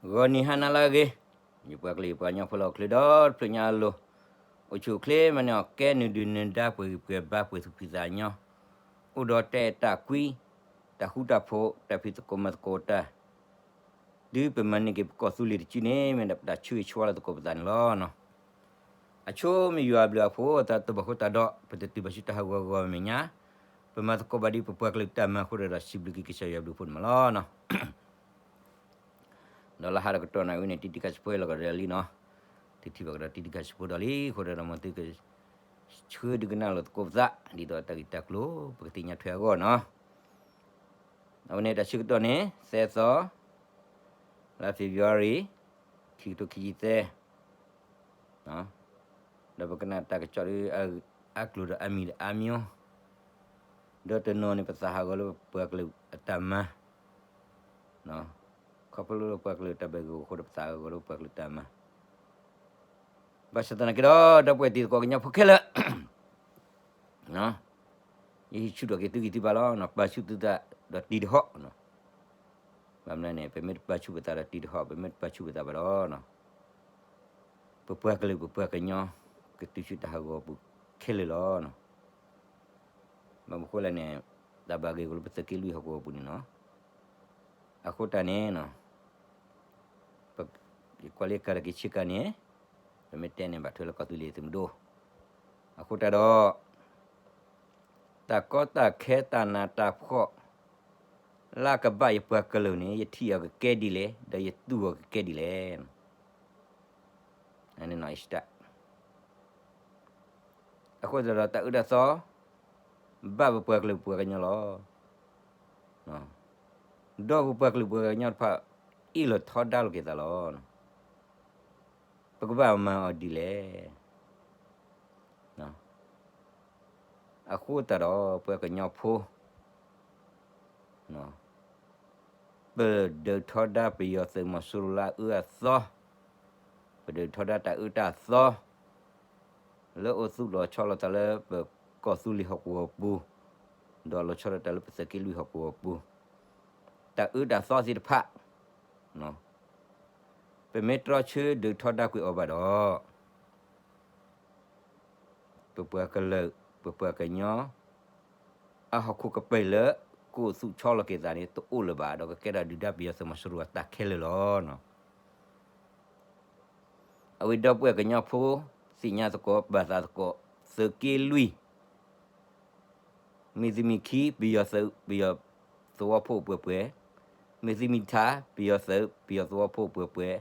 ဂီၤနံၤဟါနၤလၢအဂ့ၤ, ယပှၤကလုာ်ယပှၤကညီဖိလၢဟီၣ်ခိၣ်ချၢဒီတဖျၢၣ်ညါအလိၤ, အိၣ်ဆူၣ်အိၣ်ချ့မၤန့ၢ်အီၤ ကဲနုာ်ဒုၣ်နုာ်ဒါ ပှဲၤဂံၢ်ပှဲၤဘါ ပှဲၤသူၣ်ဖှံသးညီ, အိၣ်ဒီးတၢ်အဲၣ်တၢ်ကွံ, တၢ်ဃူတၢ်ဖိး, တၢ်ဖံးသကိးမၤသကိးတၢ်, တုၤပမၤန့ၢ်က့ၤပကီၢ်သူလ့ၤတစုန့ၣ် မ့ၢ်ဒၣ်ပတၢ်ဆၢဂ့ၤဆၢဝါလၢသကိးပသးန့ၣ်လီၤ. အဆိမ့ၢ်ယွၤအဘျုးအဖှိၣ် တၢ်တဘၣ်ဃိတၢ်ဒီး ပတတုၤဘၣ်ဆူတၢ်ဟးဂီၤဂီၤမဲာ်ညါ, ပမၤသကိးဘၣ်ဒ်ပပှၤကလုာ်တၢ်မၤအဃိဒီး စံးဘျုးက့ၤကစၢ်ယွၤဘျုးဖှိၣ်န့ၣ်မးလီၤ. ဒီးလၢဟါဒီးကတီၢ်နၣ်ရံၣ်ဝဲန့ၣ် တံၤတံၤခါဆံးဖိလီၤကဒီးလံနီၤ, တထံၣ်ဘၣ်ကဒီးတံၤတံၤခါဆံးဖိဒီးလံအဃိဒီး မ်သုက ဆှၢဒုးကနၣ်လိာ်သကိးပသး ဒ်သိးတၢ်ဂ့ၢ်တၢ်ကျိၤ ပကသ့ၣ်ညါထွဲအဂီၢ်နီၤ. အဝဲန့ၣ်တၢ်ဆၢကတီၢ်န့ၣ် သၢသီ လါ February ခံကထိခံဆံသၢ, ဒီးပကနၣ်တၢ်ကစီၣ်ဒီး အါကျိၤဒီးအါမံၤဒီးအါမံၤ, ဒီးတနီၤန့ၣ် ပသးဟးဂီၤလၢပပှၤကလုာ်အတၢ်မၤ, ခီဖျိလၢပှၤကလုာ်တၢ်ဘၣ်ဂ့ၢ်ဂီၢ်အဃိဒီး ပသးဟးဂီၤလၢပပှၤကလုာ်တၢ်မၤ, ဘၣ်ဆၣ်သနာ်က့ဒီး ဒီပုၢ်ဝဲၢ်တံၤသကိးကညီဖိခဲလၢာ် ယဟံးဆူၣ်ထီၣ်က့ၤသုဂံၢ်သုဘါလီၤ. ပာ်ဆူၣ်သုသးဒီးတံၤတဟီၣ်, ဘၣ်မနုၤန့ၣ် ပမ့ၢ်တပာ်ဆူၣ်ပသးဒီးတံၤတဟီၣ်, ပမ့ၢ်တပာ်ဆူၣ်ပသးဘၣ်ဒီး ပပှၤကလုာ်ပပှၤကညီ ကတုၤဆူတၢ်ဟးဂီၤအပူၤခဲလၢာ်လီၤ. ဘၣ်မနုၤဃိလဲၣ်န့ၣ် တၢ်ဘၣ်ဂ့ၢ်ဂီၢ်လၢပသုးက့လွံၢ်ဟီၣ်ကဝီၤပူၤန့ၣ်နီၤ, အဃိတၢ်န့ၣ် ယကွၢ်လၢကၤတက့ၤဆ့ကၤန့ၣ်, ပမ့ၢ်တဲန့ၣ် ဘၣ်ထွဲလၢကီၢ်သူလ့ၤသုးမုၢ်ဒိၣ်, အဃိတၢ်ဒီး တၢ်ကီတၢ်ခဲတၢ်နးတၢ်ဖှီၣ် လၢကဘၣ်ယပှၤကလုာ်န့ၣ် ယထံၣ်အီၤကကဲဒ်လဲၣ်, ဒီးယတူၢ်အီၤကကဲဒ်လဲၣ်. အဃိသတးဒီးတၢ်အၢတၢ်သီ ဘၣ်ပပှၤကလုာ်ပပှၤကညီလီၤ. ဒီးပပှၤကလုာ်ပပှၤကညီတဖၣ် အ့ၣ်လိာ်ထီဒါလိာ်က့ၤသးလီၤ. ပကဘၣ်မၤအီၤဒ်လဲၣ်. အဃိသတးဒီး ပှၤကညီဖိ ပဒုးထီဒါပယီၤသုးမီၤစိရိၤလၢအအၢအသီ, ပဒုးထီဒါတၢ်အၢတၢ်သီ လၢအိၣ်သူၣ်လီၤဆီလိာ်သးလၢပကီၢ်သူလ့ၤဟီၣ်ကဝီၤပူၤ, ဒီးလီၤဆီဒၣ်တၢ်လၢပသုးက့လွံၢ်ဟီၣ်ကဝီၤပူၤ, တၢ်အၢတၢ်သီသ့ၣ်တဖၣ် ပမ့ၢ်တြီဆၢဒုးထီဒါကွံာ်အီၤဘၣ်ဒီး ပပှၤကလုာ် ပပှၤကညီ အဟီၣ်ခိၣ်ကပၤလၢ ကအိၣ်သူၣ်ဆီလီၤက့ၤသးန့ၣ် တအိၣ်လၢၤဘၣ် ဒီးကကဲထီၣ်ဒုၣ်ဒါပယီၤသုးမီၤစိရိၤအတၢ်ခဲလၢာ်လီၤ. အဝဲဒီပုၢ်ဝဲၢ်ကညီဖိ သ့ၣ်ညါသကိး ပာ်သးသကိး သုးက့လွံၢ် မ့ၢ်သုမ့ၢ်ခံ ပယီၤသုး ပယီၤသဝီဖိပှဲၤပှဲၤ, မ့ၢ်သုမ့ၢ်ထါ ပယီၤသုး ပယီၤသဝီဖိပှဲၤပှဲၤ,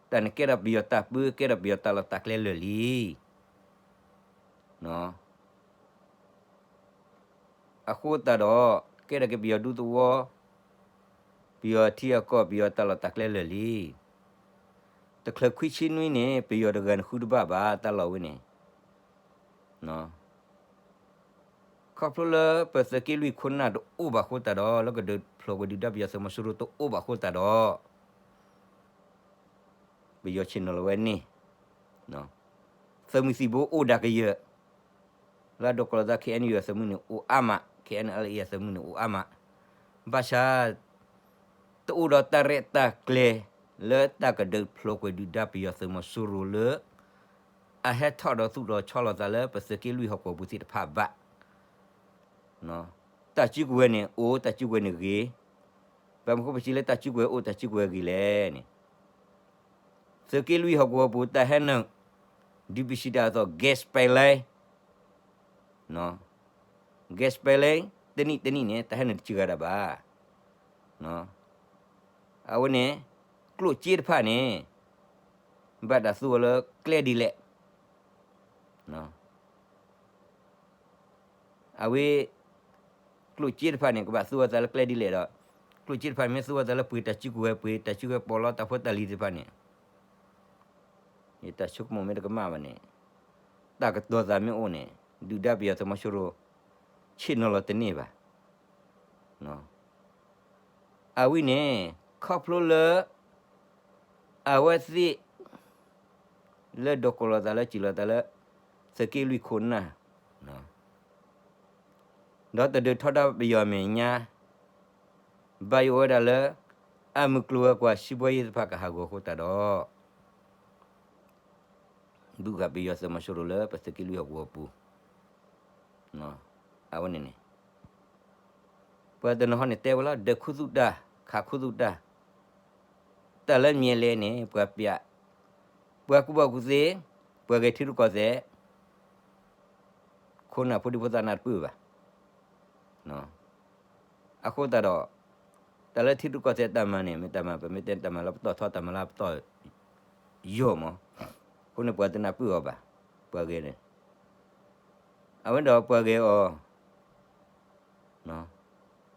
တၢ်န့ၣ်ကဲထီၣ်ပယီၤတၢ်ပၢ ကဲထီၣ်ပယီၤတၢ်လီၢ်တၢ်ကျဲလၢာ်လံ. အဃိသတးဒီး ကဲထီၣ်က့ၤပယီၤဒူသဝီ, ပယီၤထံအကီၢ် ပယီၤတၢ်လီၢ်တၢ်ကျဲလၢာ်လံ. တချုးခွံဆံနွံန့ၣ် ပယီၤတဂၤန့ၣ်ဃုတဘၣ်ဘၣ် တၢ်လီၢ်ဝဲန့ၣ် ခီဖျိလၢပသုးက့လွံၢ်ခိၣ်နၢ်တအိၣ်ဘၣ်အဃိသတးဒီး လၢကဒုးဖျိးကွံာ်ဒုၣ်ဒါပယီၤသုးမီၤစိရိၤတအိၣ်ဘၣ်အဃိသတးဒီး ပယီၤဆ့ၣ်နီၤလီၤဝဲန့ၣ် သုးမုၢ်သံၣ်ဘိအိၣ်ဒၣ်ကယၢၢ်, လၢဒိးကီးလီၤသး ခ့ၣ်အဲၣ်ယူၣ် အသုးမုၢ်န့ၣ်အိၣ်အါမး, ခ့ၣ်အဲၣ်ယူၣ် အသုးမုၢ်န့ၣ်အိၣ်အါမး, ဘၣ်ဆၣ် တအိၣ်ဒီးတၢ်ရဲၣ်တၢ်ကျဲၤ လၢတၢ်ကဒုးဖျိးကွံာ်ဒုၣ်ဒါပယီၤသုးမီၤစိရိၤလၢ အဟဲထီၣ်ဒီးသူၣ်လီၤဆီလီၤသးလၢပသုးက့လွံၢ်ဟီၣ်ကဝီၤပူၤသ့ၣ်တဖၣ်ဘၣ်. တၢ်စုကဝဲၤန့ၣ်အိၣ် တၢ်စုကဝဲၤန့ၣ်ဂ့ၤ, ဘၣ်မနုၤဃိပစံးလၢတၢ်စုကဝဲၤအိၣ် တၢ်စုကဝဲၤဂ့ၤလဲၣ်န့ၣ်, သုးက့လွံၢ်ဟီၣ်ကဝီၤပူၤတၢ်ဟဲနုာ် ဒ်ပစံးတၢ်အသိး gas pipeline, gas pipeline တနံၣ်တနံၣ်န့ၣ် တၢ်ဟဲနုာ်တစှၤဒၣ်ဘၣ်. အဝဲန့ၣ် ကျိၣ်စ့တဖၣ်န့ၣ် ဘၣ်တၢ်သူအီၤလၢကျဲဒ်လဲၣ်. အဝဲ ကျိၣ်စ့တဖၣ်န့ၣ် ကဘၣ်သူအသးလၢကျဲဒ်လဲၣ်ဒီး ကျိၣ်စ့တဖၣ်န့ၣ် မ့ၢ်သူအသးလၢပှ့ၤတၢ်စုကဝဲၤ ပှ့ၤတၢ်စုကဝဲၤ ပီးလီတၢ်ဖိတၢ်လံၤသ့ၣ်တဖၣ်န့ၣ် ယတၢ်ဆိကမိၣ်မ့ၢ်တကမၣ်ဘၣ်န့ၣ် တၢ်ကတိၤသးမ့ၢ်အိၣ်န့ၣ် ဒုၣ်ဒါပယီၤသုးမီၤစိရိၤ ဆ့ၣ်နီၤလီၤတန့ၢ်ဘၣ်. အဝဲန့ၣ် ခီဖျိလၢ အဝဲသ့ၣ် လၢဒိးကီးလီၤသးလၢစံၣ်လီၤသးလၢ သုးက့လွံၢ်ခိၣ်နၢ် ဒီးတဒုးထီဒါပယီၤအမဲာ်ညါ ဘၣ်ယိၣ်ဝဲဒၣ်လၢ အမုၢ်ကျိၤဝဲၤကွာ် စံးဘီယ့ၣ်သ့ၣ်တဖၣ်ကဟးဂီၤအဃိသတးဒီး ဘုၣ်ဃာ်ပယီၤသုးမီၤစိရိၤလၢပသုးက့လွံၢ်ဟီၣ်ကဝီၤပူၤ, အဝဲန့ၣ်န့ၣ် ပှၤတနီၤဟီန့ၣ်တဲဝဲလီၤ ဒၢးခူသူၣ်တၢ် ခးခူသူၣ်တၢ်, တၢ်လၢမံၤလဲၣ်န့ၣ် ပှၤပျး, ပှၤကူၣ်ဘၣ်ကူၣ်သ့, ပှၤဂဲၤထံရူၢ်ကီၢ်သဲး, ခိၣ်နၢ်ဖိဒံဖိသၣ်နၢ်တပၢၢ်ဘၣ်. အဃိသတးဒီး တၢ်လၢထံရူၢ်ကီၢ်သဲးတၢ်မၤန့ၣ် မ့ၢ်တၢ်မၤ ပမ့ၢ်တဲတၢ်မၤလၢပတီၢ်ထီ တၢ်မၤလၢပတီၢ်ယိာ်မး, အဃိန့ၣ်ပှၤတနၢ်ပၢၢ်အီၤဘၣ်, ပှၤဂဲၤန့ၣ်, အဝဲဒီးပှၤဂဲၤအီၤ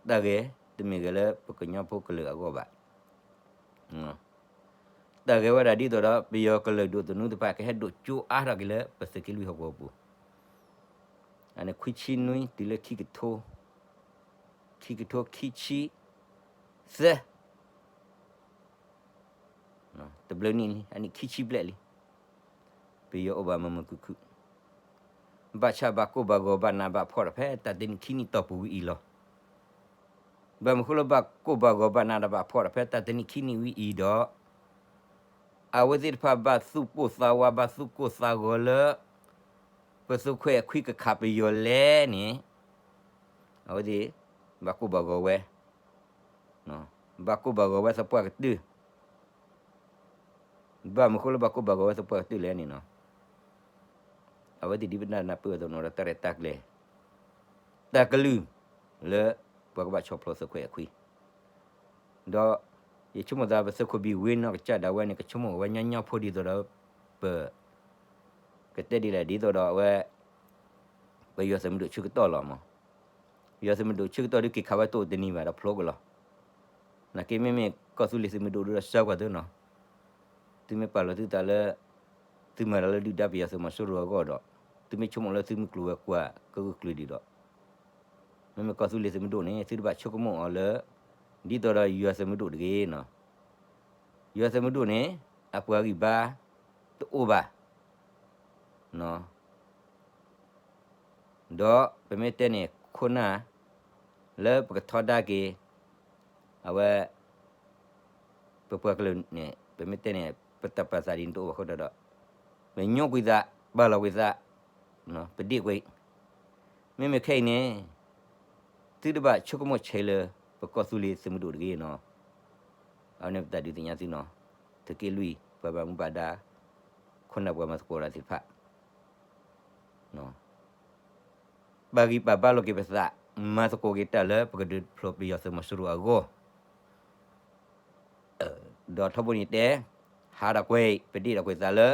တၢ်ဂဲၤ တမ့ၢ်ဂဲၤလၢပကညီဖိကလုာ်အဂီၢ်ဘၣ်. တၢ်ဂဲၤဝဲဒၣ်ဒ်သိးဒီး ပယီၤကလုာ်ဒိၣ်သနူတဖၣ် ကဟဲဒိၣ်ကၠိအါထီၣ်က့ၤလၢပသုးက့လွံၢ်ဟီၣ်ကဝီၤပူၤ, အန့ၣ်ခွံဆံနွံတုၤလၢခံကထိ, ခံကထိခံဆံသၢ တဘျုးနံၣ်လံ အနံၣ်ခံဆံဘျဲၣ်လံ, ပယီၤအိၣ်ဘၣ်မုာ်မုာ်ခုၣ်ခုၣ်, ဘၣ်ဆၣ်ဘၣ်ကိၢ်ဘၣ်ဂီၤဘၣ်နးဘၣ်ဖှီၣ်ဒီးဖဲတၢ်တနံၣ်ခံနံၣ်တီၢ်ပူၤဝံၤအံၤလီၤ. ဘၣ်မနုၤဃိလၢဘၣ်ကိၢ်ဘၣ်ဂီၤဘၣ်နးဒီးဘၣ်ဖှီၣ်ဒီးဖဲတၢ်တနံၣ်ခံနံၣ်ဝံၤအံၤဒီး အဝဲသ့ၣ်တဖၣ်ဘၣ်သူၣ်ပိၢ်သးဝး ဘၣ်သူၣ်ကိၢ်သးဂီၤလၢ ပသုးခွဲးအခွံကခးပယီၤလဲၣ်န့ၣ်, အဝဲသ့ၣ် ဘၣ်ကိၢ်ဘၣ်ဂီၤဝဲ, ဘၣ်ကိၢ်ဘၣ်ဂီၤဝဲသပှၢ်ကတၢၢ်, ဘၣ်မနုၤဃိလၢဘၣ်ကိၢ်ဘၣ်ဂီၤဝဲသပှၢ်ကတၢၢ်လဲၣ်န့ၣ်နီၤ, အဝဲသ့ၣ်ဒ်ပနၢ်ပၢၢ်အသိးန့ၣ်ဒီး တၢ်ရဲၣ်တၢ်ကျဲၤ, တၢ်ကလုၢ်လၢ ပှၤကဘၣ်ဆီၣ်ဖျိသုးခွဲးအခွံ ဒီး ယဆိကမိၣ်သးပသုးခိၣ်ဘံၣ်ဝ့နီၢ်ကစၢ်ဒၣ်ဝဲန့ၣ် ကဆိကမိၣ်ဝဲညီညီဖိဒ်သိးဒီး ပ ကတဲဒ်လဲၣ်ဒ်သိးဒီးအဝဲ ပယီၤသုးမုၢ်ဒိၣ်ဆၢကတီၢ်လီၤမး, ပယီၤသုးမုၢ်ဒိၣ်ဆၢကတီၢ်ဒုးက့ၤခးဝဲတအိၣ်တနံၤဘၣ်ဒီးဖျိကလီၤ, နာ်က့မ့မ့ၢ်ကီၢ်သူလ့ၤသုးမုၢ်ဒိၣ်ဒုးဒီးစၢကွၢ်သုနီၤ, သုမ့ၢ်ပာ်လီၤသုသးလၢ သုမၤတၢ်လၢဒုၣ်ဒါပယီၤသုးမီၤစိရိၤအဂီၢ်ဒီး သုမ့ၢ်ဆိကမိၣ်လၢသုမုၢ်ကျိၤဝဲၤကွာ်ကဂုာ်ကျဲၤဒံးဒီး မ့မ့ၢ်ကီၢ်သူလ့ၤသုးမုၢ်ဒိၣ်န့ၣ် သုတဘၣ်ဆိကမိၣ်အီၤလၢ ဒ်သိးဒီးယွၤသုးမုၢ်ဒိၣ်တဂ့ၤနီၤ, ယွၤသုးမုၢ်ဒိၣ်န့ၣ် အပှၤဂံၢ်ဘါတအိၣ်ဘၣ်, ဒီးပမ့ၢ်တဲန့ၣ် ခိၣ်နၢ် လၢပကထီဒါက့ၤ အဝဲ ပပှၤကလုာ်န့ၣ် ပမ့ၢ်တဲန့ၣ် ပတၢ်ပာ်သးဒ်န့ၣ်တအိၣ်ဘၣ်အဃိဒီး ပညိကွံာ်သး ပာ်လီၤကွံာ်သး ပဒ့ၣ်ကွံာ်, မ့မ့ၢ်ခဲအံၤန့ၣ် သုတဘၣ်ဆိကမိၣ်ဆဲးလၢ ပကီၢ်သူလ့ၤသုးမုၢ်ဒိၣ်တဂ့ၤနီၤ, အဝဲန့ၣ်ပတၢ်ဒုးသ့ၣ်ညါသုနီၤ, သုးက့လွံၢ် ပှၤဘၣ်မူဘၣ်ဒါ ခိၣ်နၢ်ပှၤမၤသကိးတၢ်သ့ၣ်တဖၣ် ပာ်ဂံၢ်ပာ်ဘါလိာ်က့ၤပသး, မၤသကိးက့ၤတၢ်လၢပကဒုးဖျိးပယီၤသုးမီၤစိရိၤအဂီၢ်, ဒီးထီဘိန့ၣ်တဲ, ဟးထီၣ်ကွံာ် ပဒ့ၣ်ထီၣ်ကွံာ်သးလၢ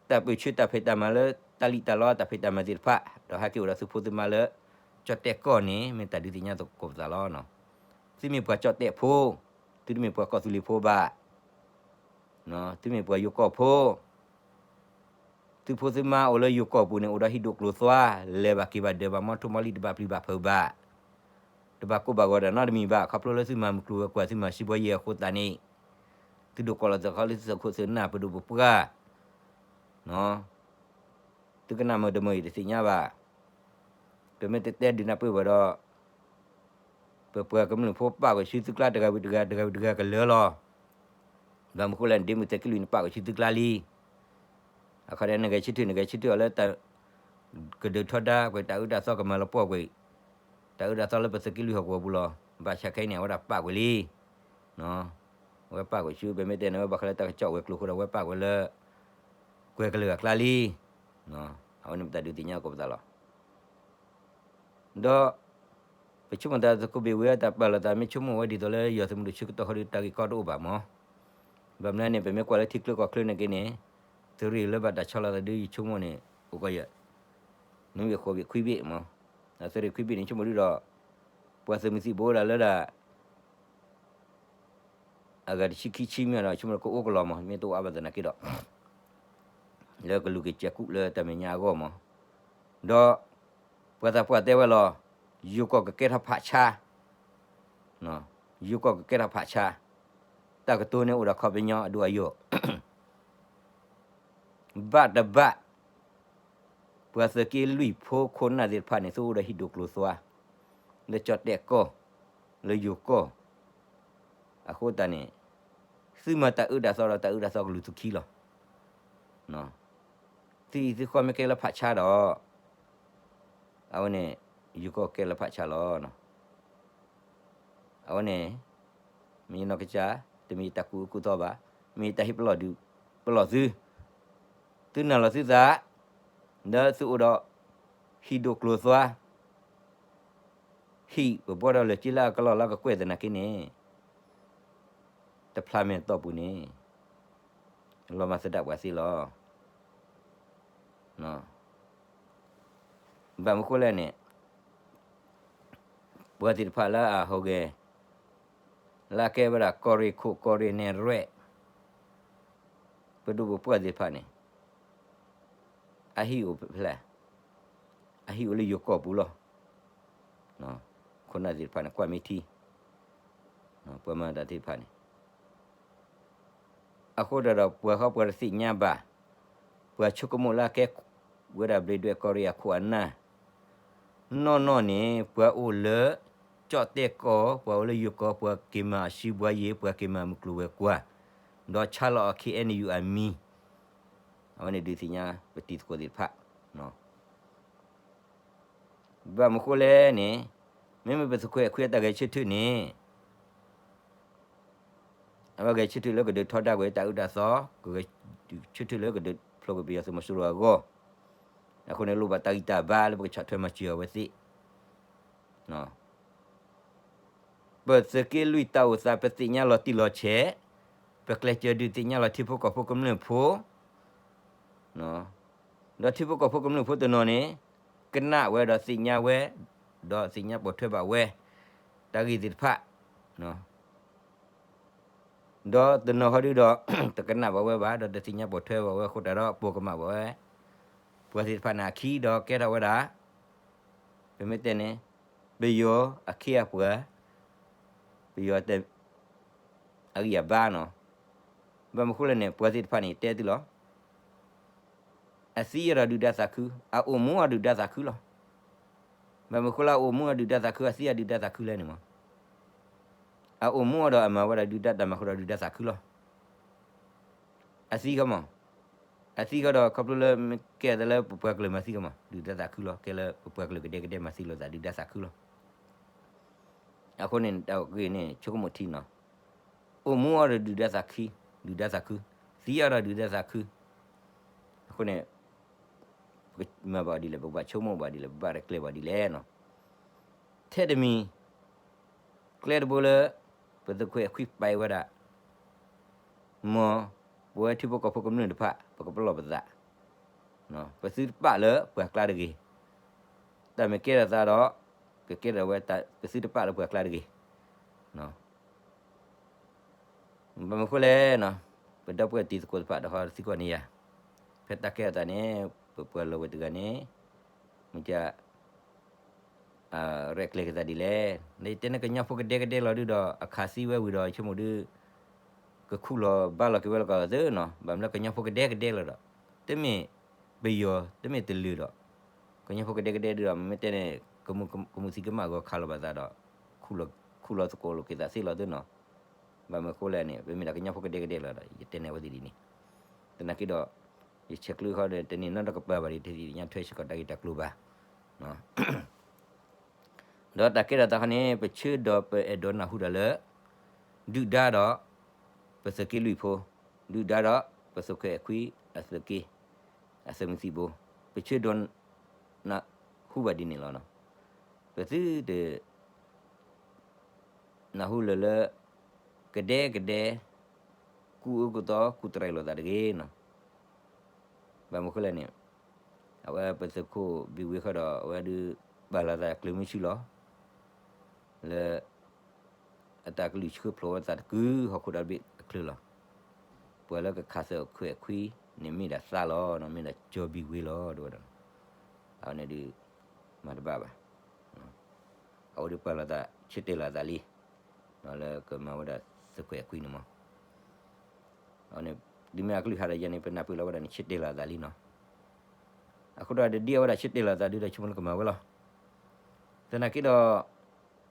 တၢ်ပၢၢ်ဆၢတၢ်ဖံးတၢ်မၤလၢ တၢ်လံၣ်တၢ်လီတၢ်ဖံးတၢ်မၤသ့ၣ်တဖၣ်, ဒီးဟဲက့ၤအိၣ်ဒီးသုးဖိသုးမါလၢ ကၠီၣ်တဲၣ်ကီၢ်န့ၣ် မ့ၢ်တၢ်ဒုးသ့ၣ်ညါသကိးပသးလီၤ. သုမ့ၢ်ပှၤကၠီၣ်တဲၣ်ဖိ, သုတမ့ၢ်ပှၤကီၢ်သူလ့ၤဖိဘၣ်, သုမ့ၢ်ပှၤယိၤကီၢ်ဖိ သုးဖိသုးမါအိၣ်လၢယိၤကီၢ်ပူၤန့ၣ် အိၣ်ဒီးဟံၣ်ဒိၣ်ကျိၤသွါ, လဲၤဘၣ်က့ၤဘၣ်ဒၢးဘၣ် မီထိၣ်မီလံၢ် တဘၣ်ပျံၤဘၣ်ဖုးဘၣ်, တဘၣ်ကိၢ်ဘၣ်ဂီၤတၢ်နီတမံၤဘၣ်, ခီဖျိလၢသုမၤမုၢ်ကျိၤဝဲၤကွာ် သုမၤစံးဘီယဲၢ်အဃိသတးန့ၣ်, သုဒိးကိးလီၤသုးခီလၢသုးခိၣ်သုးနၢ် ပဒိၣ်ပပှၢ် သုကနၣ်မုာ်တမုာ်အံၤတသ့ၣ်ညါဘၣ်. ပမ့ၢ်တတဲဒုးနၢ်ပၢၢ်ဘၣ်ဒီး ပပှၤကမျၢၢ်ဖိပာ်ကွံာ်ဆူသုကျါတဂၤဝံၤတဂၤ တဂၤဝံၤတဂၤကလၢာ်လီၤ. ဘၣ်မနုၤဃိလဲၣ် ဒ့မုၢ်သုးက့လွံၢ်န့ၣ် ပာ်ကွံာ်ဆူသုကျါလံ. အခီဒီးနဂဲၤဆၢထၢၣ် နဂဲၤဆၢထၢၣ်အီၤလၢ ကဒုးထီဒါကွံာ်တၢ်အၢတၢ်သီ ကမၤလီၤပှီၢ်ကွံာ် တၢ်အၢတၢ်သီလၢပသုးက့လွံၢ်ဟီၣ်ကဝီၤပူၤလီၤ. ဘၣ်ဆၣ်ခဲအံၤန့ၣ် အဝဲဒၣ်ပာ်ကွံာ်လံ. အဝဲပာ်ကွံာ်ဆူ ပမ့ၢ်တဲန့ၣ် အဝဲဘၣ်ဃးလၢတၢ်ကစီၣ်ဝဲၤကျိၤအဃိဒီး အဝဲပာ်ကွံာ်လၢ ကွဲၤကလုာ်အကျါလံ. အဝဲန့ၣ်ပတၢ်ဒုးသ့ၣ်ညါသကိးပသးလီၤ. ဒီး ပဆိကမိၣ်သးသုးခိၣ်ဘံၣ်ဝ့အတၢ်ပာ်လီၤသး မ့ၢ်ဆိကမိၣ်ဝဲဒ်သိးလၢယွၤသုးမုၢ်ဒိၣ်ဆၢကတီၢ်ဃီဒီး တၢ်ဂ့ၢ်ကီတအိၣ်ဘၣ်မး. ဘၣ်မနုၤန့ၣ် ပမ့ၢ်ကွၢ်လၢထံချၢကီၢ်ချၢန့ၣ်က့န့ၣ် သုးရ့ၣ်လၢဘၣ်တၢ်ဆီလီၤသးဒုး ယဆိကမိၣ်န့ၣ် အိၣ်ကီးယဲၢ် နွံဘ့ၣ်ဃိးဘ့ၣ်ခွံဘ့ၣ်မး. သုးရ့ၣ်ခွံဘ့ၣ်န့ၣ် ဆိကမိၣ်ဒုးဒီး ပှၤသုးမုၢ်သံၣ်ဘိဒၣ်လၢဒၣ် အဂၤတဆံခံဆံမ့ၢ်ဒီး ဆိကမိၣ်ကအိၣ်ကလီၤမး မ့ၢ်တအိၣ်အါဘၣ်သနာ်က့ဒီး လၢကလူၤက့ၤကဲကူၣ်လၢတၢ်မဲာ်ညါအဂီၢ်မး. ဒီး ပှၤသးပှၢ်တဲဝဲလီၤ, ယိၤကီၢ်ကကဲထီၣ်ဖးဆါ, ယိၤကီၢ်ကကဲထီၣ်ဖးဆါ, တၢ်ကတိၤန့ၣ်အိၣ်ဒီးခီပညီအဒိၣ်အယိာ် ဘၣ်တဘၣ် ပှၤသုးက့လွံၢ်ဖိခိၣ်နၢ်သ့ၣ်တဖၣ်န့ၣ် သုအိၣ်ဒီးဟံၣ်ဒိၣ်ကျိၤသွါ လၢကၠီၣ်တဲၣ်ကီၢ်, လၢယိၤကီၢ်, အဃိသတးန့ၣ် သုမၤတၢ်အၢတၢ်သီဒီး တၢ်အၢတၢ်သီကလူၤသုခံလီၤ. သုဟံၣ်သုဃီမ့ၢ်ကဲလၢဖးဆါဒီး အဝဲန့ၣ် ယိၤကီၢ်ကဲလၢဖးဆါလီၤ. အဝဲန့ၣ် မ့ၢ်ယနီၢ်ကစၢ် တမ့ၢ်ယတၢ်ကူၣ်အၢကူၣ်သီဘၣ်, မ့ၢ်ယတၢ်ဟ့ၣ်ပလီၢ်ဒုး ပလီၢ်သု, သုနာ်လီၤသုသး လၢသုအိၣ်ဒီး ဟံၣ်ဒိၣ်ကျိၤသွါ ဟံၣ်ပဘှီဒီးလၢာ်က့လၢအကလီၢ်လၢကကွဲၢ်သနာ်က့န့ၣ် တဖျါမဲာ်တီၢ်ပူၤန့ၣ် လီၤမၢ်သဒၣ်ပှၤသ့လီၤ. ဘၣ်မနုၤဃိလဲၣ်န့ၣ် ပှၤသ့ၣ်တဖၣ်လၢအဟူးဂဲၤ လၢအကဲဝဲဒၣ်ကီၢ်ရ့ၣ်ခိၣ်ကီၢ်ရ့ၣ်နဲၣ်ရွဲၣ် ပဒိၣ်ပပှၢ်သ့ၣ်တဖၣ်န့ၣ် အဟံၣ်အိၣ်ဖဲလဲၣ်, အဟံၣ်အိၣ်လၢယိၤကီၢ်ပူၤလီၤ. ခိၣ်နၢ်သ့ၣ်တဖၣ်န့ၣ် ကွၢ်မ့ၢ်ထံ ပှၤမၤတၢ်သ့ၣ်တဖၣ်န့ၣ် အဃိဒီး ပှၤဃီပှၤတသ့ၣ်ညါဘၣ်, ပှၤဆိကမိၣ်လၢအကဲဝဲဒၣ်ဘျ့းဒွဲၣ်ကီၢ်ရ့ၣ်အခိၣ်အနၢ် နီၢ်နီၢ်န့ၣ် ပှၤအိၣ်လၢ ကၠီၣ်တဲၣ်ကီၢ် ပှၤအိၣ်လၢယိၤကီၢ် ပှၤက့ၤမၤအစုဘှါယံၤ ပှၤက့ၤမၤမုၢ်ကျိၤဝဲၤကွာ်, ဒီးဆါလီၤအ ခ့ၣ်အဲၣ်ယူၣ် အမံၤ, အဝဲန့ၣ်ဒုးသ့ၣ်ညါပတံၤသကိးသ့ၣ်တဖၣ် ဘၣ်မနုၤဃိလဲၣ်န့ၣ် မ့မ့ၢ်ပသုးခိၣ်အဲၣ်ခွံအတၢ်ဂဲၤဆၢထၢၣ်န့ၣ် အဝဲဂဲၤဆၢထၢၣ်လၢကဒုးထီဒါကွံာ်တၢ်အၢတၢ်သီ, ကဂဲၤဆၢထၢၣ်လၢကဒုးဖျိးကွံာ်ပယီၤသုးမီၤစိရိၤအဂီၢ်, အဃိန့ၣ် လိၣ်ဘၣ်တၢ်ဂံၢ်တၢ်ဘါလၢပကဆီၣ်ထွဲမၤစၢၤအဝဲသ့ၣ် ပသုးက့လွံၢ်တၢ်အိၣ်သး ပသ့ၣ်ညါလီၤတံၢ်လီၤဆဲး, ပကျဲးစၢးဒုးသ့ၣ်ညါလီၤထံဖိကီၢ်ဖိကမျၢၢ်ဖိ, ဒီးထံဖိကီၢ်ဖိကမျၢၢ်ဖိတနီၤန့ၣ် ကနၣ်ဝဲဒီးသ့ၣ်ညါဝဲ, ဒီးသ့ၣ်ညါပိာ်ထွဲဘၣ်ဝဲ တၢ်ဂ့ၢ်သ့ၣ်တဖၣ်, ဒီးတနီၤဃီဒုဒီး တကနၣ်ဘၣ်ဝဲဘၣ် ဒီးတသ့ၣ်ညါပိာ်ထွဲဘၣ်ဝဲအဃိတၢ်ဒီး ပိာ်ကမၣ်ဘၣ်ဝဲ ပှၤသ့ၣ်တဖၣ်န့ၣ်အခံဒီးကဲထီၣ်ဝဲဒၣ် ပမ့ၢ်တဲန့ၣ် ပယီၤအခ့အပှၤ, ပယီၤတဲ အဂံၢ်အဘါနီၤ, ဘၣ်မနုၤဃိလဲၣ်န့ၣ် ပှၤသ့ၣ်တဖၣ်န့ၣ် တဲသုလီၤ. အသံအီၤဒီးဒုၣ်ဒါသးခု, အအိၣ်မူအီၤဒုၣ်ဒါသးခုလီၤ. ဘၣ်မနုၤဃိလၢအအိၣ်မူအီၤဒုၣ်ဒါသးခု, အသံအီၤဒုၣ်ဒါသးခုလဲၣ်န့ၣ်မး, အအိၣ်မူအီၤဒီးအမၤဝဲဒၣ်ဒုၣ်ဒါတၢ်မၤဃုာ်ဒီးဒုၣ်ဒါသးခုလီၤ. အသံဃီမး, အသံဃီဒီးခီဖျိလၢမ့ၢ်ကဲသးလၢပပှၤကလုာ်မၤသံဃီမး ဒုၣ်ဒါသးခုလီၤ, ကဲလၢပပှၤကလုာ်ကဒဲကဒဲမၤသံလိာ်သးဒုၣ်ဒါသးခုလီၤ. အဃိန့ၣ် တၢ်ဂ့ၢ်န့ၣ် ဆိကမိၣ်ထံနီၤ, အိၣ်မူအီၤဒီးဒုၣ်ဒါသးခု, ဒုၣ်ဒါသးခု, သံအီၤဒီးဒုၣ်ဒါသးခု, အဃိန့ၣ် ပကမၤဘၣ်ဒ်လဲၣ်, ပကဘၣ်ဆိကမိၣ်ဘၣ်ဒ်လဲၣ်, ပဘၣ်ရဲၣ်ကျဲၤဘၣ်ဒ်လဲၣ်နီၤ. ထဲတမံၤ ကျဲတဘိလၢ ပသုးခိၣ်အဲၣ်ခွံပာ်ဝဲဒၣ် မ်ပဝဲထံဖိကီၢ်ဖိကမျၢၢ်တဖၣ် ပကပလီၢ်ပသး, ပသုတပာ်လၢပှၤကျါတဂ့ၤ, တၢ်မ့ၢ်ကဲထီၣ်သးဒီး ကကဲထီၣ်ဝဲ ပသုတပာ်လၢပှၤကျါတဂ့ၤ. ဘၣ်မနုၤဃိလဲၣ်, ပဒီပုၢ်ဝဲၢ်တံၤသကိးတဖၣ်ဒီးဟီသံကွၢ်န့ၢ်ယၤ, ဖဲတၢ်ကဲထီၣ်သးန့ၣ် ပပှၤလီၤဝဲတဂၤန့ၣ် မ့ၢ် ရဲၣ်ကျဲၤက့ၤသးဒ်လဲၣ်. လၢယတဲန့ၣ်ကညီဖိကဒဲကဒဲလီၤဒုဒီး အခးသံဝဲဝံၤဒီး ယဆိကမိၣ်ဒု ကခူၣ်လီၤဘါလီၤက့ၤဝဲလီၤကီးသ့နီၤ, ဘၣ်မနုၤလၢကညီဖိကဒဲကဒဲလီၤဒီး တမ့ၢ်ပယီၤ တမ့ၢ်တလုာ်ဒီး ကညီဖိကဒဲကဒဲဒုဒီး မ့မ့ၢ်တဲန့ၣ် ကမူၣ်သံကမၣ်ဂီၤခးလီၤဘၣ်သးဒီး ခူၣ်လီၤသကိးလိာ်က့ၤသးသ့လီၤသ့နီၤ. ဘၣ်မနုၤဃိလဲၣ်န့ၣ် ပမ့ၢ်ဒၣ်ကညီဖိကဒဲကဒဲလီၤဒီး ယတဲန့ၢ်ဝဲသ့ၣ်ဒ်န့ၣ်, သနာ်က့ဒီး ယဆဲးကျၢဃီဒီး တနံၤနီတကပၤဘၣ်ဒီး တသ့ၣ်ညါထွဲစ့ၢ်ကီးတၢ်ဂ့ၢ်တၢ်ကျိၤဘၣ်. ဒီးတၢ်ကဲထီၣ်သးခီန့ၣ် ပဆၢဒီးပအဲၣ်ဒိးနၢ်ဟူတၢ်လၢ ဒုၣ်ဒါဒီး ပသုးက့လွံၢ်ဖိ, ဒုၣ်ဒါဒီး ပသုးခိၣ်အဲၣ်ခွံအသုးက့, အသုးမုၢ်သံၣ်ဘိ, ပဆၢဒီးနၢ်ဟူဘၣ်ဒ်န့ၣ်လီၤ. ပသုတ နၢ်ဟူလၢာ်လၢ ကဒဲကဒဲ ကူၣ်အၢကူၣ်သီ ကူၣ်တရံးလိာ်သးတဂ့ၤနီၤ. ဘၣ်မနုၤဃိလဲၣ်န့ၣ် အဝဲပသုးခိၣ်ဘံၣ်ဝ့ဃီဒီး အဝဲဒုးပာ်လီၤသးကျၢၤမုဆူလီၤ. လၢ အတၢ်ကလုၢ်ဆှၢဖျိးဝဲသးတကုာ်ဟီၣ်ခိၣ်ဒီဘ့ၣ်အချၢလီၤ. ပှၤလၢကခးသုးခိၣ်အဲၣ်ခွံန့ၣ်မ့ၢ်ဒၣ်သးလီၤ, မ့ၢ်ဒၣ်ကၠီဘံၣ်ဝ့လီၤ ဒ်ဝဲဒီး အဝဲန့ၣ်ဒုး မၤတဘၣ်ဘၣ်. အဝဲဒုးပာ်လီၤသး ဆၢတဲာ်လီၤသးလံ လၢကမၤဝဲဒၣ်သုးခိၣ်အဲၣ်ခွံန့ၣ်မး. အဝဲန့ၣ် ဒ်မ့ၢ်အကလုၢ်ဟးဒီးယဲန့ၣ် ပနၢ်ပၢၢ်လီၤဝဲဒၣ်န့ၣ် ဆၢတဲာ်လီၤသးလံနီၤ. အဃိဒီးဒ်အဝဲဒၣ်ဆၢတဲာ်လီၤသးဒုးဒီး ဆိကမိၣ်လၢကမၤဝဲလီၤ. သနာ်က့ဒီး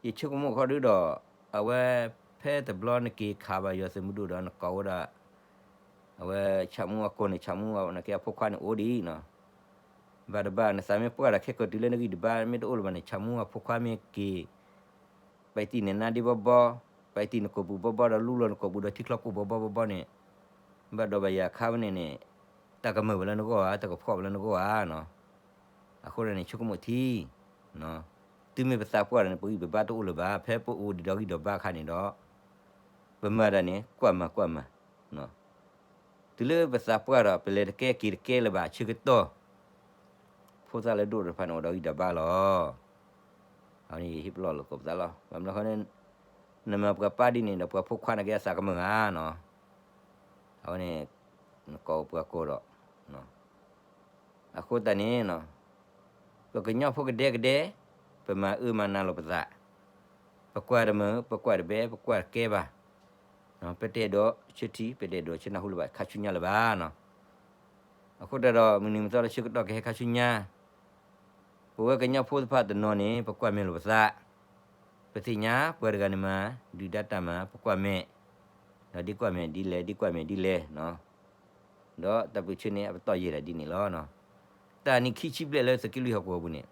ယဆိကမိၣ်ခီဒုးဒီး အဝဲဖဲ ဖဲတဘျီနက့ၤခးဘၣ်ယွၤသုးမုၢ်ဒိၣ်ဒီးနကိးဝဲဒၣ် အဝဲဆၣ်မူအကိၢ်န့ၣ် ဆၣ်မူအနကဲအဖိခွါန့ၣ်အိၣ်ဒံးနီၤ, ဘၣ်တဘၣ် နသးမ့ၢ်ပှၢ်ဒီးခဲကိာ်တုၤလၢနဂံၢ်တဘါမ့ၢ်တအိၣ်လၢၤဘၣ်န့ၣ် ဆၣ်မူအဖိခွါမ့ၢ်က့ၤ ပာ်တံၢ်နနါဒ့ဘီဘီ, ပာ်တံၢ်နကိာ်ပူၤဘီဘီဒီးလူလီၤနကိာ်ပူၤဒီးထံချီကိၣ်ဘီဘီဘီဘီန့ၣ်, ဘၣ်ဒီးဘၣ်ယၤခါဝဲန့ၣ်န့ၣ် တၢ်ကမၢၢ်ဝဲလၢနဂီၢ်ဧါ, တၢ်ကဖှီၣ်ဝဲလၢနဂီၢ်ဧါနီၤ. အဃိန့ၣ် ဆိကမိၣ်ထံ, တုၤမ့ၢ်ပသးပှၢ်ဒီးန့ၣ် ပဂံၢ်ပဘါတအိၣ်လၢၤဘၣ်, ဖဲပအိၣ်ဒံးဒီးဂံၢ်ဒီးဘါအခါန့ၣ်ဒီး ပမၤတၢ်န့ၣ် ကွၢ်မၤကွၢ်မၤ တုၤလၢပသးပှၢ်ဒီး ပလဲၤတကဲက့ၤတကဲလၢၤဘၣ်အဆၢကတီၢ်, ဖိသၣ်လၢဒိၣ်တဖၣ်န့ၣ်အိၣ်ဒီးဂံၢ်ဒီးဘါလီၤ. အဝဲန့ၣ်ယဟ့ၣ်ပလီၢ်လိာ်ကိးပသးလီၤ. ဘၣ်မနုၤဃိန့ၣ် နမၤပှၤပၢ်ဒ်န့ၣ်ဒီး ပှၤဖိခွါန့ၣ်ကဲအသးကမၢၢ်ဧါနီၤ. အဝဲန့ၣ် နကိးပှၤကိးဒီး အဃိသတးန့ၣ် ပကညီဖိကဒဲကဒဲ, ပမၤအၢမၤနးလိာ်ပသး, ပကွၢ်တမုာ် ပကွၢ်တဘဲ ပကွၢ်တကဲဘၣ်, ပတအဲၣ်ဒိးဆၢထံ ပတအဲၣ်ဒိးဆၢနၢ်ဟူလၢၤဘၣ် ခါဆူညါလၢၤဘၣ်နီၤ. အဃိတၢ်ဒီး မုၢ်နံၤမုၢ်သီလၢဆၢကတီၢ်ကဟဲခါဆူညါ, ပဝဲကညီဖိသ့ၣ်တဖၣ်တနီၤန့ၣ် ပကွၢ်မဲာ်လိာ်ပသး, ပသ့ၣ်ညါပှၤတဂၤန့ၣ်မၤ ဒုၣ်ဒါတၢ်မၤ ပကွၢ်မဲာ်, ဒီးဒ်ကွၢ်မဲာ်ဒ်လဲၣ် ဒ်ကွၢ်မဲာ်ဒ်လဲၣ်နီၤ. ဒီးတၢ်ပၢၢ်ဆၢန့ၣ် အပတီၢ်ယဲၢ်ဒၣ်ဒ်န့ၣ်လီၤ. တၢ်နံၣ်ခံဆံဘျဲၣ်လၢသုးက့လွံၢ်ဟီၣ်ကဝီၤပူၤန့ၣ်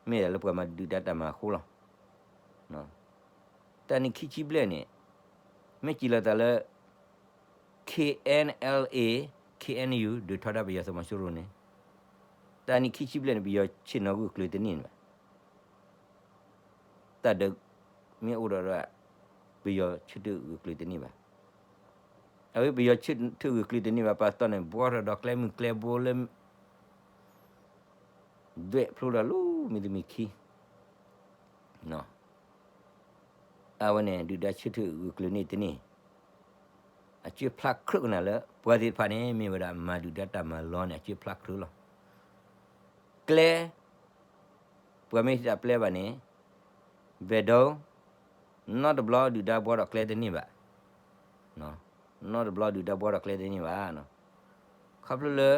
မ့ၢ်ဒၣ်လၢပှၤမၤဒုၣ်ဒါတၢ်မၤအဃိလီၤ. တၢ်နံၣ်ခံဆံဘျဲၣ်န့ၣ် မ့ၢ်စံးလီၤသးလၢ K N L A K N U ဒုးထီဒါပယီၤသုးမီၤစိရိၤန့ၣ် တၢ်နံၣ်ခံဆံဘျဲၣ်န့ၣ် ပယီၤဆ့ၣ်နီၤဂုာ်ကျဲၤတန့ၢ်ဘၣ်. တၢ်ဒုးမ့ၢ်အိၣ်ဒီး ပယီၤဆၢထၢၣ်ဂုာ်ကျဲၤတန့ၢ်ဘၣ်. အဝဲပယီၤဆၢထၢၣ်ဂုာ်ကျဲၤတန့ၢ်ဘၣ် ပာ်တတီၢ်န့ၣ် ဘှီထီၣ်ဒီးကျဲမုၢ်ကျဲဘိလၢ ဒွဲၣ်ဖျိဒီးလၢမံၤတမံၤခံ အဝဲန့ၣ် ဒုၣ်ဒါဆၢထၢၣ်ဂုာ်ကျဲၤန့ၢ်တန့ၢ်, အစၢဖျါကြၢးကနၣ်လၢ ပှၤသ့ၣ်တဖၣ်န့ၣ် မ့ၢ်ဝဲဒၣ်မၤဒုၣ်ဒါတၢ်မၤလီၤန့ၣ် အစၢဖျါကြၢးလီၤ. ကျဲ ပှၤမ့ၢ်တၢ်ပျဲဘၣ်န့ၣ် ဘဲၣ်ဒိ နီတဘျီဒုၣ်ဒါဘှီဒီးကျဲတန့ၢ်ဘၣ်. နီတဘျီဒုၣ်ဒါဘှီဒီးကျဲတန့ၢ်ဘၣ်. ခီဖျိလၢ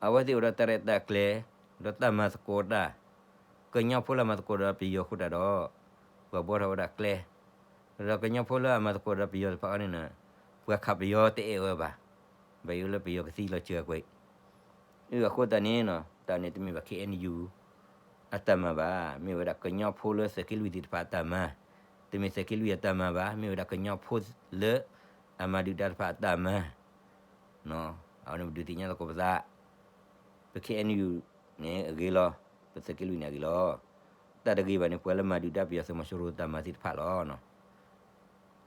အဝဲသ့ၣ်အိၣ်ဒီးတၢ်ရဲၣ်တၢ်ကျဲၤ ဒီးတၢ်မၤသကိးတၢ်, ကညီဖိလၢအမၤသကိးဒီးပယီၤအဃိတၢ်ဒီး ပှၤဘှီထီၣ်ဝဲဒၣ်ကျဲ, ဒီးကညီဖိလၢအမၤသကိးဒီးပယီၤတဖၣ်အံၤန့ၣ် ပှၤခးပယီၤတအဲၣ်ဝဲဘၣ်. ဘၣ်ယိၣ်လၢပယီၤကသံလီၤစၢၤကွံာ် အဃိသတးန့ၣ် တၢ်န့ၣ်တမ့ၢ်ဘၣ် K N U အတၢ်မၤဘၣ်, မ့ၢ်ဝဲဒၣ်ကညီဖိလၢသုးက့လွံၢ်သ့ၣ်တဖၣ်အတၢ်မၤ, တမ့ၢ်သုးက့လွံၢ်အတၢ်မၤဘၣ်, မ့ၢ်ဝဲဒၣ်ကညီဖိလၢအမၤဒုၣ်ဒါတဖၣ်အတၢ်မၤ. အဝဲန့ၣ်ပဒုးသ့ၣ်ညါသကိးပသး, ပ K N U န့ၣ်အဂ့ၤလီၤ, ပသုးက့လွံၢ်န့ၣ်အဂ့ၤလီၤ. တၢ်တဂ့ၤဘၣ်န့ၣ် ပှၤလၢမၤဒုၣ်ဒါပယီၤသုးမီၤစိရိၤတၢ်မၤသ့ၣ်တဖၣ်လီၤ.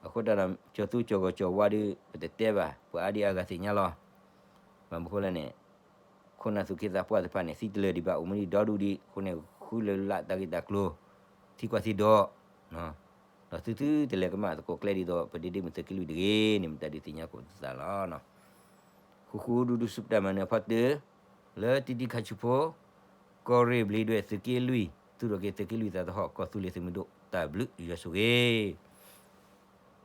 အဃိတၢ်ဒီး ကၠီၤသူကၠီၤဂီၤကၠီၤဝါဒီး ပတတဲဘၣ်, ပှၤအါဒံအါဂၤသ့ၣ်ညါလီၤ. ဘၣ်မနုၤဃိလဲၣ်န့ၣ် ခိၣ်နၢ်သူၣ်က့သးပှၢ်သ့ၣ်တဖၣ်န့ၣ် သံတလၢာ်ဒံးဘၣ် အိၣ်မူဒံးဒီဒူၣ်ဒံး, အဃိန့ၣ် ဃုလၢလၢ်တၢ်ဂ့ၢ်တၢ်ကျိၤ, သံကွၢ်သံဒိး, ဒီးသုသုတလဲၤကမၣ်သကိးကျဲဒ်သိး ပဒ့ဒ့မုၢ်သုးက့လွံၢ်တဂ့ၤန့ၣ် မတၤဒုးသ့ၣ်ညါကိးပသးလီၤ. ဃူဃူဒူဒူဆူပတၢ်မၤနၢၤအဖီတၢၢ်, လၢတံၤတံၤခါဆူဖိ, ကီၢ်ရ့ၣ်ဘျံးဒွဲၣ်သုးက့လွံၢ်, သူၣ်ထီၣ်က့ၤသုးက့လွံၢ်သးသဟီၣ် ကီၢ်သူလ့ၤသုးမုၢ်ဒိၣ် တၢ်ဘျုးယွၤဆိၣ်ဂ့ၤ